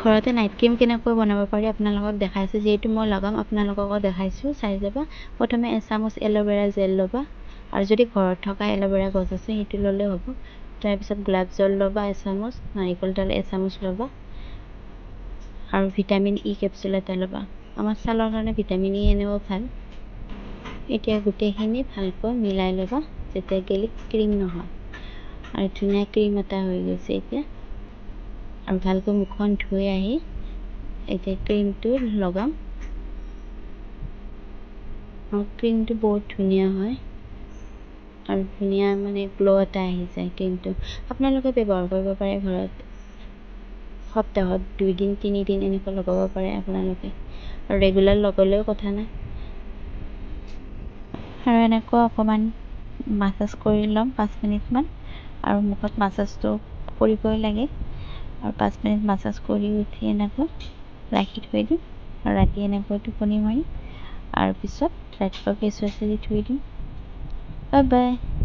ঘৰতে night cream কেনেকৈ বনাব পাৰি আপোনালোকক দেখাইছোঁ। যিহেতু মই লগাম, আপোনালোককো দেখাইছোঁ, চাই যাবা। প্ৰথমে এচামুচ এল'ভেৰা জেল ল'বা আৰু যদি ঘৰত থকা এল'ভেৰা গছ আছে, সেইটো ল'লেও হ'ব। তাৰপিছত গোলাপ জল ল'বা এচামুচ, নাৰিকল তেল এচামুচ ল'বা আৰু ভিটামিন ই কেপচুল এটা ল'বা। আমাৰ ছালৰ কাৰণে ভিটামিন ই এনেও ভাল। এতিয়া গোটেইখিনি ভালকৈ মিলাই ল'বা, যেতিয়া গেলি ক্ৰীম নহয় আৰু ধুনীয়া ক্ৰীম এটা হৈ গৈছে এতিয়া। আৰু ভালকৈ মুখখন ধুই আহি এতিয়া ক্ৰীমটো লগাম। আৰু ক্ৰীমটো বহুত ধুনীয়া হয় আৰু ধুনীয়া মানে গ্ল' এটা আহি যায় ক্ৰীমটো। আপোনালোকে ব্যৱহাৰ কৰিব পাৰে ঘৰত, সপ্তাহত 2 দিন, 3 দিন এনেকৈ লগাব পাৰে আপোনালোকে আৰু ৰেগুলাৰ লগালেও কথা নাই। আৰু এনেকুৱা অকণমান মাছাজ কৰি ল'ম 5 মিনিটমান। আৰু মুখত মাছাজটো কৰিবই লাগে। আৰু 5 মিনিট মাছাজ কৰি উঠি এনেকৈ ৰাখি থৈ দিম আৰু ৰাতি এনেকৈ টোপনি মাৰিম আৰু পিছত ৰাতিপুৱা ফেচ ৱাছেদি ধুই দিম। Bye bye.